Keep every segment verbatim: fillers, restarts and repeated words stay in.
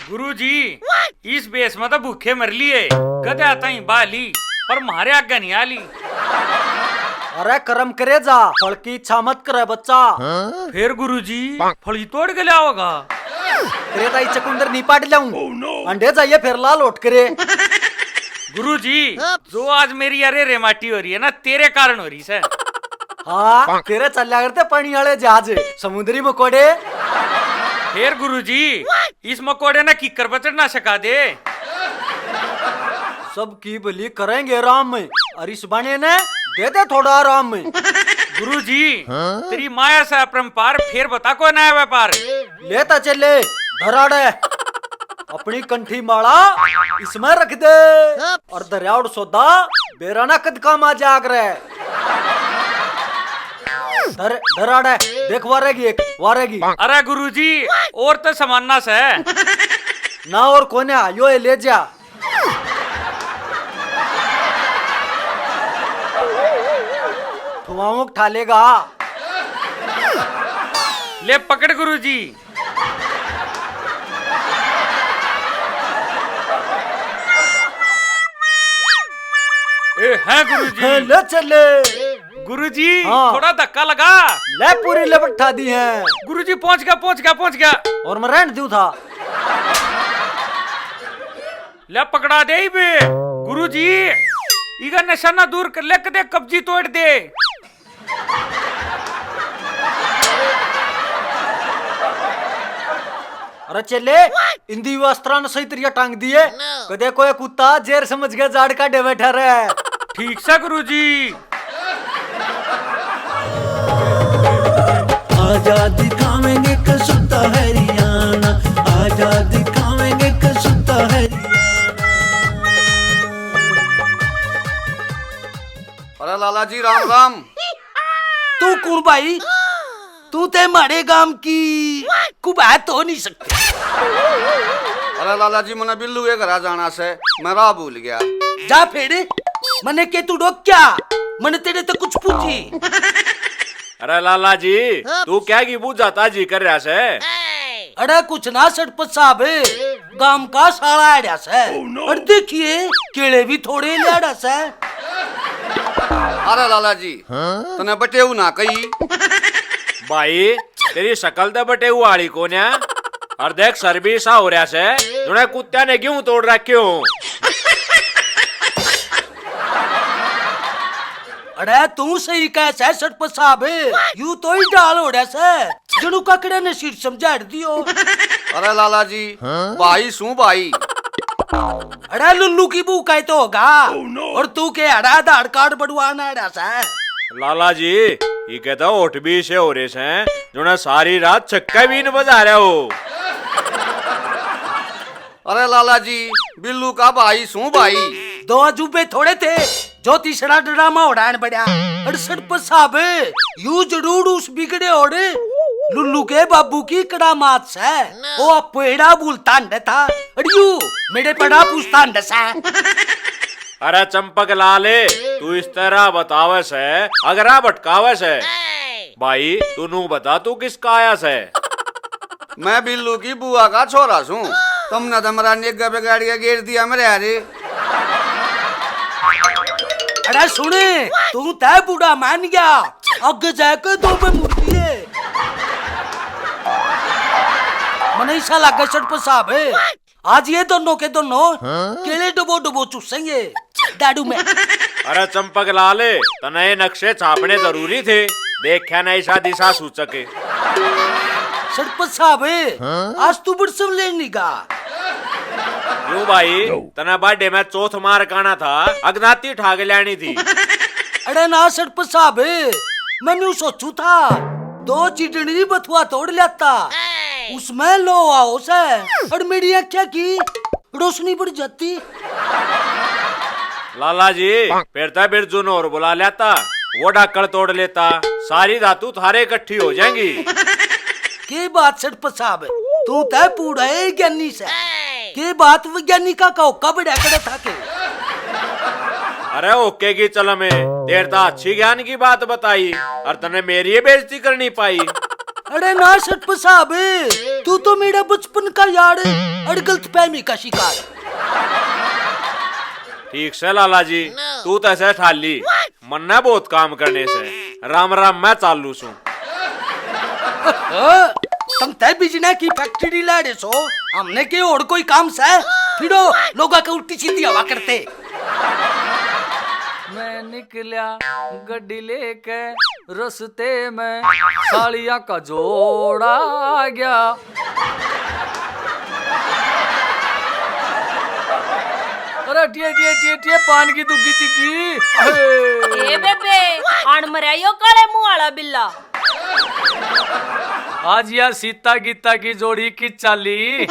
गुरुजी, इस भेष में तो भूखे मर लिए, गधा ताई बा ली, पर म्हारे आगे नहीं आ ली। अरे करम करे जा, फल की इच्छा मत करे बच्चा। फिर गुरुजी, फल ही तोड़ के लाओगा? तेरे ताई चकुंदर नहीं पाट लाऊं, अंडे जाइए फिर ला लोट करे। गुरुजी, जो आज मेरी अरे रे माटी हो रही है ना, तेरे कारण हो रही से। हाँ, तेरे चल्या करते पानी वाले जहाज, समुद्री मकोड़े। फिर गुरुजी, इस मकोड़े ने किकर पर चढ़ना सिखा दे। सबकी भली करेंगे राम, और इस बने ने दे दे थोड़ा आराम। गुरुजी, तेरी माया से अपरंपार, फिर बता कोई नया व्यापार। लेता चले धराड़े, अपनी कंठी माला इसमें रख दे, और दरियाउड़ सौदा बेरा ना कद काम आ जाग रे। धर, धराड़े, देख वारेगी एक, वारेगी। अरे गुरुजी, और तो समाना से। ना और कोने, यो ये ले जा। ठुआऊं ठा लेगा। ले पकड़ गुरुजी। ए, हैं गुरुजी। हैं, ले चले। गुरुजी, हाँ। थोड़ा धक्का लगा। ले पूरी लपट ठा दी है। गुरुजी, पहुंच गया, पहुंच गया, पहुंच गया। और मैं रहन दूं था। ले पकड़ा दे इबे। गुरुजी, इका निशाना दूर कर ले, कदे कब्जी तोड़ दे। अरे चेले, इंदी वस्त्रा ने सही तरिया टांग दिए। कदे कोई कुत्ता जेर समझ के जाड़ काटे बैठा रहे। ठीक से गुरुजी। आजा दिखावेंगे कसुता हरियाणा, आजा दिखावेंगे कसुता हरियाणा। अरे लाला जी, राम राम। तू कौन भाई? तू ते मारे गांव की कुबा तो नहीं सकते। अरे लाला जी, मने बिल्लू के घरा जाना से, मैं राह भूल गया। जा फिर, मने के तू रोक्या? मने तेरे तो कुछ पूछी। अरे लाला जी, तू क्या की बूझा ताजी कर रहा से? अरे कुछ ना सरपंच साहब, गांव का साला आड़ा से। और देखिए, केले भी थोड़े ल्याड़ा से। अरे लाला जी, तने बटेऊ ना कही। भाई, तेरी शकल तो बटेऊ आली कोन्या। और देख, सर भी सा हो रहा से, जुने कुत्त्या ने गेहूं तोड़ रखे हो। अरे तू सही कह सै सरपंच साहब, यू तो ही डाल हो रहा सै, जणू काकड़े ने सिर समझाड़ दियो। अरे लाला जी, भाई सूं भाई। अरे लुल्लू की बहू का ही तो होगा। और तू के अड़ा आधार कार्ड बढ़वाना अड़ा सै? लाला जी, ये कहता होठ भी से हो रहे सै, जो ना सारी रात छक्का भी न बजा रहे हो। अरे लाला जी, बिल्लू का भाई सूं भाई। दो अजूबे थोड़े थे, जो तीसरा ड्रामा उड़ान पड़ा। अरे सरपंच साहब, यू जरूर उस बिगड़े और लुल्लू के बाबू की कड़ा मात सै। ओ पेड़ा भूलता हंडे था, अरे यू मेरे पड़ा पूछता हंडे सै। अरे चंपक लाल, तू इस तरह बतावे सै, अगरा भटकावे सै। भाई, तू नू बता, तू किसका आया सै? मैं बिल्लू की बुआ का छोरा सूं। तुमने तो मेरा निग्गा बिगाड़ के गेर दिया मेरे यारे। अरे सुन, तू तय बूढ़ा मान गया, आगे जाके दो में मुर्गी है। मने ऐसा लगे सरपंच साहब, आज ये दोनों के दोनों केले डबो डबो चूसेंगे दारू में। अरे चंपक लाल, तने ये नक्शे छापने जरूरी थे, देखा नहीं शादी सा सूचक। सरपंच साहब, आज तू बरसम लेन नहीं गा। क्यों भाई, तने बाडे में चौथ मार काना था, अगनाती ठाक लेनी थी। अरे ना सरपंच साहब, मैं न्यू सोचू था, दो चिडनी बथुआ तोड़ लेता, उसमें लोहा हो सै, और मेरी आंखें की रोशनी बढ़ जाती। लाला जी, फिर तो बिरजू ने और बुला लेता, वो डाकण तोड़ लेता, सारी धातु थारे इकट्ठी हो जाएंगी। के बात सरपंच साहब, तू तय बूढ़ा है ज्ञानी सै। के बात वैज्ञानिका का होका बढ़िया करे था के? अरे ओके की चल में, तेरे तो अच्छी ज्ञान की बात बताई और तने मेरी ही बेइज्जती करनी पाई। अरे ना सरपंच साहब, तू तो मेरा बचपन का यार और गलतफहमी का शिकार। ठीक से लाला जी, तू तो ऐसे ठाली, मन्ने बहुत काम करने से। राम राम, मैं चालू सूं। तुम तय बिजने की फैक्ट्री लाड़े सो, हमने के और कोई काम से? फिरो लोगों के उल्टी सीधी हवा करते। मैं निकल्या गड्डी लेके, रस्ते में सालियां का जोड़ा आ गया। अरे टिए टिए टिए टिए, पान की दुग्गी चिक्की। ए बेबे, आन मराइयो काले मुंह वाला बिल्ला। आज यार सीता गीता की जोड़ी की चाली।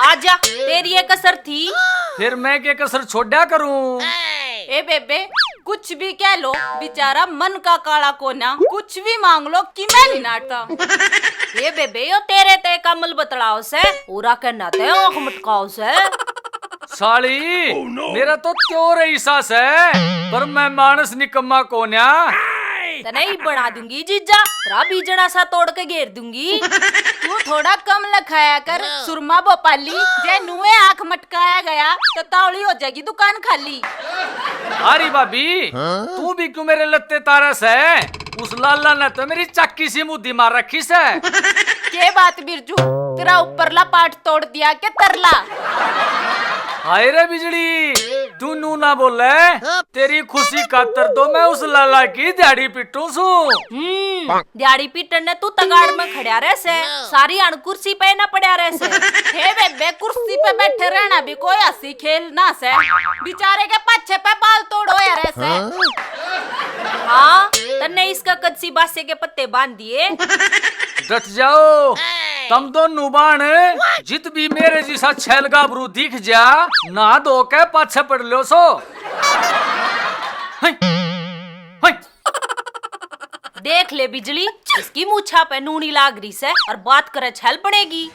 आजा, तेरी एक कसर थी। फिर मैं के कसर छोड़ा करूं? ए बेबे, कुछ भी कह लो, बेचारा मन का काला कोना, कुछ भी मांग लो कि मैं नहीं नाटता। ए बेबे, यो तेरे ते कमल बतलाओ से, उरा के ना ते आंख मटकाओ से। साली, मेरा तो त्यों रईसा से, पर मैं मानस निकम्मा कोन्या। तने ही बना दूंगी जीजा, तेरा बीजड़ा सा तोड़ के घेर दूंगी। तू थोड़ा कम लखाया कर, सुरमा भोपाली, जे नुए आंख मटकाया गया तो तावली हो जाएगी दुकान खाली। अरे भाभी, तू भी क्यों मेरे लत्ते तारा से? उस लाला ने तो मेरी चक्की सी मुद्दी मार रखी से। के बात बिरजू, तेरा ऊपरला पार्ट तोड़ दिया के तरला? हाय रे बिजली, तू नू ना बोले, तेरी खुशी खातर तो मैं उस लाला की दिहाड़ी पीटू सू। हम्म, दिहाड़ी पीटन ने तू तगाड़ में खड़ा रह से, सारी अण कुर्सी पे ना पड़ा रह से। हे बेबे, कुर्सी पे बैठे रहना भी कोई हंसी खेल ना से, बेचारे के पाछे पे बाल तोड़ होया रह से। हाँ, तन्ने इसका कदसी बासे के पत्ते बांध दिए। डट जाओ, तम दोनों बाण, जित भी मेरे जिसा छैल गाभरू दिख जा, नहा धो के पाछे पड़ लो सो। हैं, हैं। देख ले बिजली, इसकी मूछा पे नूनी लाग रही से और बात करे छैल पड़ेगी।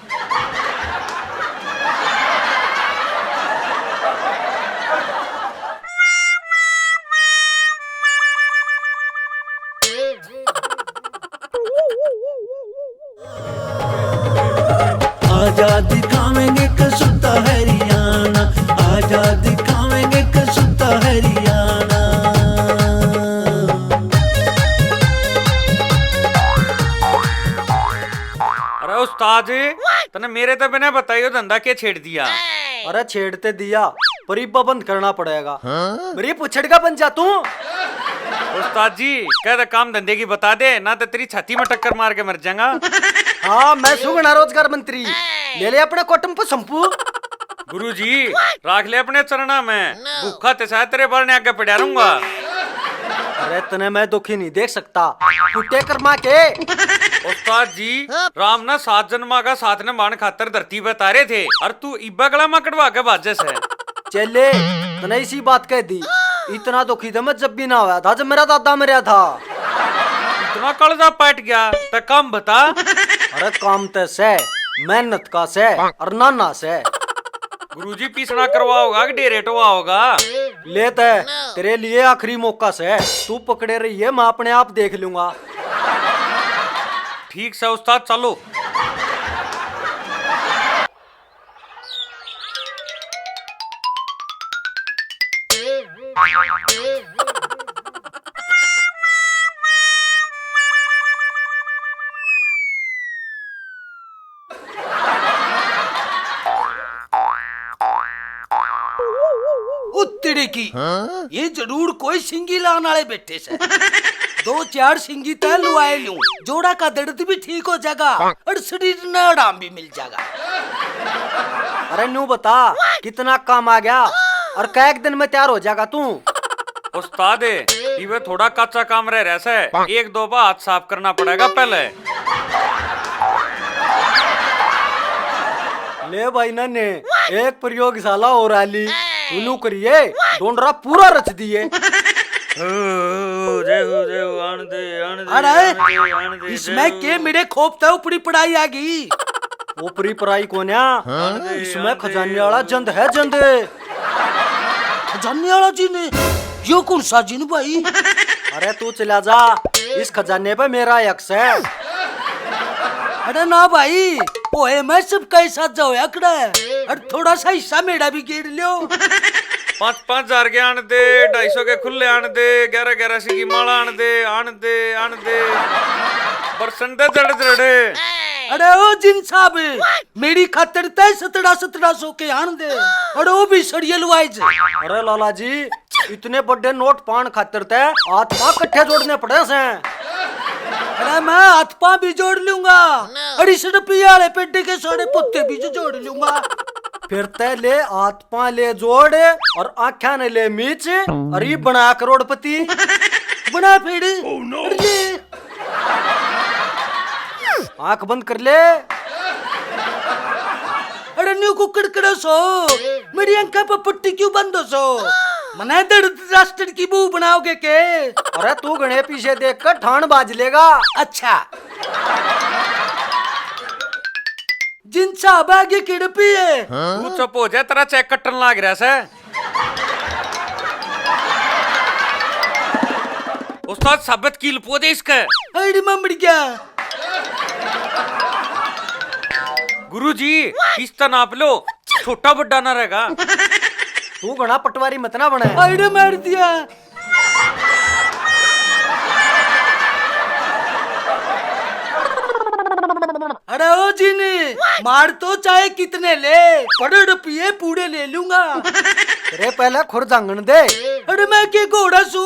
आजा दिखावेंगे कसुता हरियाणा, आजा दिखावेंगे कसुता हरियाणा। अरे उस्ताद, तने मेरे तो बिना बताइयो धंधा के छेड़ दिया? अरे छेड़ ते दिया, पर इब्बा बंद करना पड़ेगा। मेरी पुछड़ का बन जा तू। उस्ताद जी, कह दे काम धंधे की बता दे, ना तो तेरी छाती में टक्कर मार के मर जाऊंगा। हाँ, मैं सुगना रोजगार मंत्री, ले ले अपने कोटम पे शंपू। गुरु जी, राख ले अपने चरणा में, भूखा ते शायद तेरे बारने आगे पड़ा रहूंगा। अरे तने मैं दुखी नहीं देख सकता, टूटे कर्मा के। उस्ताद जी, राम ना सात जन्मा का साथ निभाण खातर धरती पे तारे थे, और तू इब्बा गला में कटवा के भाजे से। चेले, तने इसी बात कह दी, इतना दुखी तो मैं जब भी ना होया था जब मेरा दादा मरया था। इतना कलजा पाट गया, तो काम बता। अरे काम ते से, मेहनत का से, और नाना से। गुरुजी पीसना करवा होगा कि डेरे टोवा होगा? ले ते, तेरे लिए आखिरी मौका से, तू पकड़े रहिए, मैं अपने आप देख लूंगा। ठीक से उस्ताद, चलो। उत्तड़े की, ये जरूर कोई सिंगी लान वाले बैठे से। दो चार सिंगी तय लुआए लूं, जोड़ा का दर्द भी ठीक हो जाएगा और शरीर ने आराम भी मिल जाएगा। अरे न्यू बता, कितना काम आ गया और कैक दिन में तैयार हो जाएगा तू? उस्ताद, इवे थोड़ा कच्चा काम रह रहा से, एक दो बार हाथ साफ करना पड़ेगा पहले। ले भाई नन्हे, एक प्रयोगशाला और आली, उलू करिए, डोंडरा पूरा रच दिए। ओ, जय हो, जय हो, आन दे, आन दे, अरे, आन दे, आन दे, इसमें जय हो। के मेरे खोप तै ऊपरी पढ़ाई आ गई? ऊपरी पढ़ाई कोन्या, आन दे, इसमें आन दे। खजाने वाला जंद है, जंद। खजाने वाला जिन? यो कौन सा जिन भाई? अरे तू चला जा, इस खजाने पे मेरा हक है। अरे ना भाई, ओए मैं सबका ही साझा होया खड़ा है। अरे थोड़ा सा हिस्सा मेरा भी गेड़ लियो। पाँच पाँच हजार के आन दे, ढाई सौ के खुले आन दे, ग्यारह ग्यारह सौ की माला आन दे, आन दे, आन दे। बरसन दे जड़ जड़े। अरे ओ जिन साहब, मेरी खातर तय सतरा सतरा सौ के आन दे। अरे ओ भी सड़ियल वाइज। अरे लाला जी, इतने बड़े नोट पान खातर तै हाथ पां कट्ठे जोड़ने पड़े से। अरे मैं हाथ पां भी जोड़ लूंगा, अरे इस रुपये वाले पेटी के सारे पत्ते भी जो जोड़ लूंगा। फिर तै ले हाथ पां ले जोड़ और आंख्या ने ले मीच, और ये बना करोड़पति। बना फिर। अरे ले। आंख बंद कर ले। अरे न्यू कुकड़ कड़ो सो, मेरी आंखा पे पट्टी क्यों बंद हो सो? मने दर्द राष्ट्र की बू बनाओगे के? अरे तू घणे पीछे देख कर ठाण बाज लेगा। अच्छा। जिन साहब आगे किड़पी है। तू चुप हो जा, तेरा चेक कटन लाग रहा से। उस्ताद, साबित कील पौधे इसके। अरे मैं मर गया। गुरुजी, किस्ता नाप लो, छोटा बड्डा ना रहेगा। तू घणा पटवारी मत ना बने। अरे मार दिया। अरे ओ जिन, मार तो चाहे कितने ले, पर रुपये पूरे ले लूंगा। तेरे पहले खुर जांगण दे। अरे मैं के घोड़ा सू,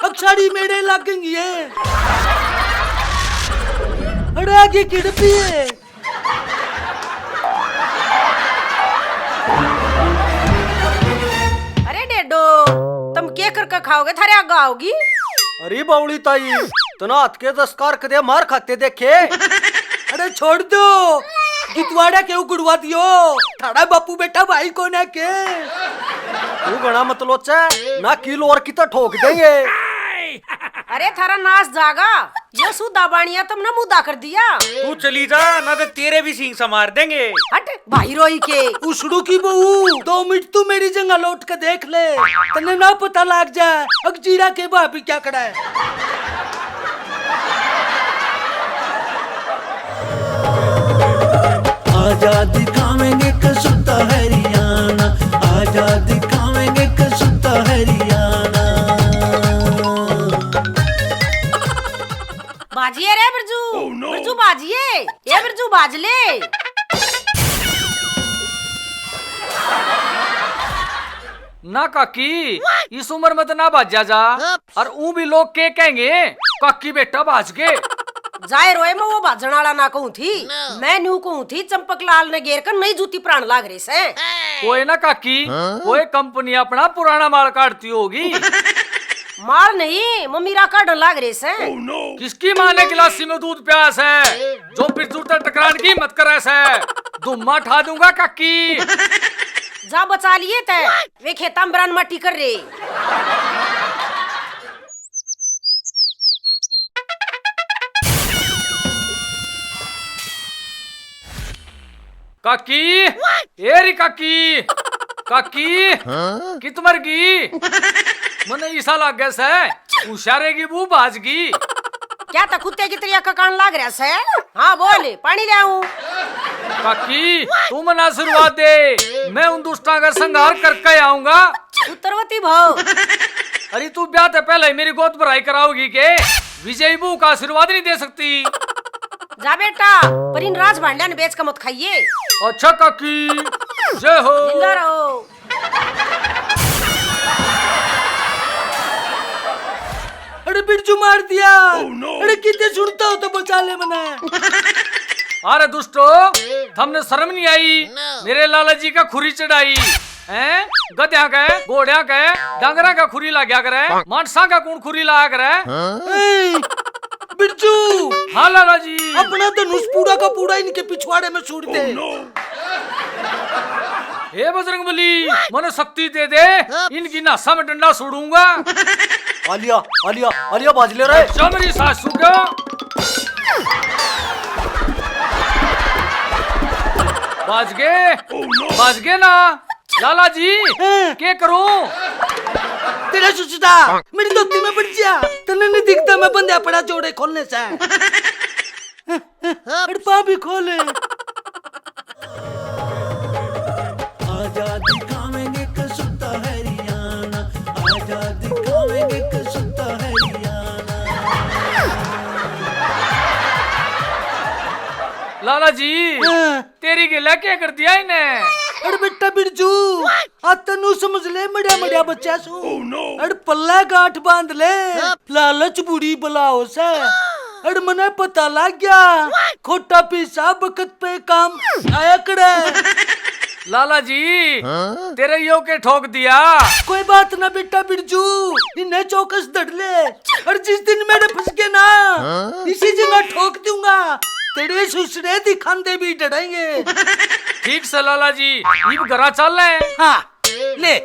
अक्षारी मेरे लागेंगी है। अरे आगे किड़पी है। अरे डेडो, तुम के करके खाओगे, थारे आगे आओगी। अरे बावली ताई, तना हाथ के दस्कार कदे मार खाते देखे? अरे छोड़ दो, जितवाड़ा के उगड़वा दियो, थारा बापू बेटा भाई कोने के। तू घणा मत लोचे, ना किलो और कितना ठोक देंगे। अरे थारा नाश जागा, यो सूदा बाणिया तुमने मुद्दा कर दिया। तू चली जा, ना तो तेरे भी सींग समार देंगे। हट, भाई रोई के। उसड़ू की बहू, दो मिनट तू मेरी जगह लौट के देख ले, तन्ने ना पता लग जाए अगजीरा के भाभी क्या खड़ा है। आजा दिखावेंगे कसुता हरियाणा, आजा दिखावेंगे कसुता हरियाणा। बाजिए रे बिरजू, Oh no! बिरजू बाजिए, ये बिरजू बाज ले। ना काकी, इस उम्र में तो ना बाजा जा। और ऊं भी लोग के कहेंगे, काकी बेटा भाज गए। जाहिर होए, मैं वो भाजण आला ना कहूं थी, मैं न्यू कहूं थी, चंपक लाल ने घेर कर नई जूती प्राण लाग रही से। ओए ना काकी, ओए कंपनी अपना पुराना माल काटती होगी। माल नहीं, ममीरा काटन लाग रही से। किसकी माँ ने गिलासी में दूध प्यास है, जो बिरजू तक टकराने की हिम्मत करे से? धुम्मा ठा दूंगा काकी। जा बचा लिए तै। वे खेतां में बरान माटी कर रे। काकी, ए री काकी, काकी, हाँ? कित मर गई? मने ईसा लागे से, उशारे की बू भाज गई। क्या था कुत्ते की तरह ककान लाग रहा से? हाँ बोल, पानी ले आऊं? काकी, तू मने आशीर्वाद दे, मैं उन दुष्टां का संहार करके आऊंगा। उत्तरवती भाव। अरे तू ब्याह ते पहले ही मेरी गोद भराई कराओगी के? विजयी बहू का आशीर्वाद नहीं दे सकती? जा बेटा, पर इन राज भांड्या ने बेच के मत खाइए। अच्छा काकी, जय हो। जिंदा रहो। अरे बिरजू मार दिया। Oh no! अरे कितने सुनता हो तो बचा ले मने। अरे दुष्टो, थमने शर्म नहीं आई? मेरे लाला जी का खुरी चढ़ाई हैं? गध्या के, घोड़िया के, डांगरा का खुरी लाग्या करे, मानसा का कौन खुरी लाया करे? ए, बिरजू। हाँ लाला जी। अपना धनुष पूरा का पूरा इनके पिछवाड़े में छोड़ दे। Oh no! हे बजरंग बली, मने शक्ति दे दे, इनकी नासा में डंडा छोड़ूंगा। आलिया, आलिया, आलिया, बाज ले रे। जा मेरी सासू का। बाज गए, बाज गए ना। लाला जी, हैं? के करूं? तेरा सुचता मेरी धोती में पड़ गया, तन्ने नहीं दिखता मैं बंध्या पड़ा जोड़े खोलने से। अरे पाँव भी खोल। आजा दिखावेंगे कसुता हरियाणा, आजा दिखावेंगे कसुता हरियाणा। लाला जी, हाँ। तेरी गेला क्या कर दिया इन्हें? अरे बेटा बिरजू, आ तन्नू समझ ले, मड़िया मड़िया बच्चा सू। अरे पल्ला गांठ बांध ले, लालच बुरी बलाओ से। अरे मने पता लग गया, खोटा पैसा बखत पे काम आया करे। लाला जी, तेरे यो के ठोक दिया? कोई बात ना बेटा बिरजू, इन्हें चौकस धड़ ले। और जिस दिन मेरे फंस गए ना, इसी जगह ठोक दूंगा। तेरे सुसरे दिखांदे भी डरेंगे। ठीक से लाला जी, इब घरा चल ले। हाँ, ले।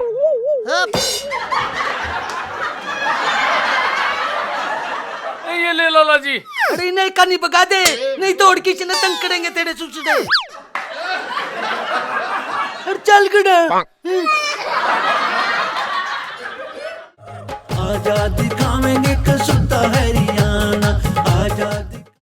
ए, ये ले लाला जी। अरे इन्हें कानी भगा दे, नहीं तो और किसी ने तंग करेंगे तेरे सुसरे। और चल गड़ा। आजा दिखावेंगे कसुता हरियाणा।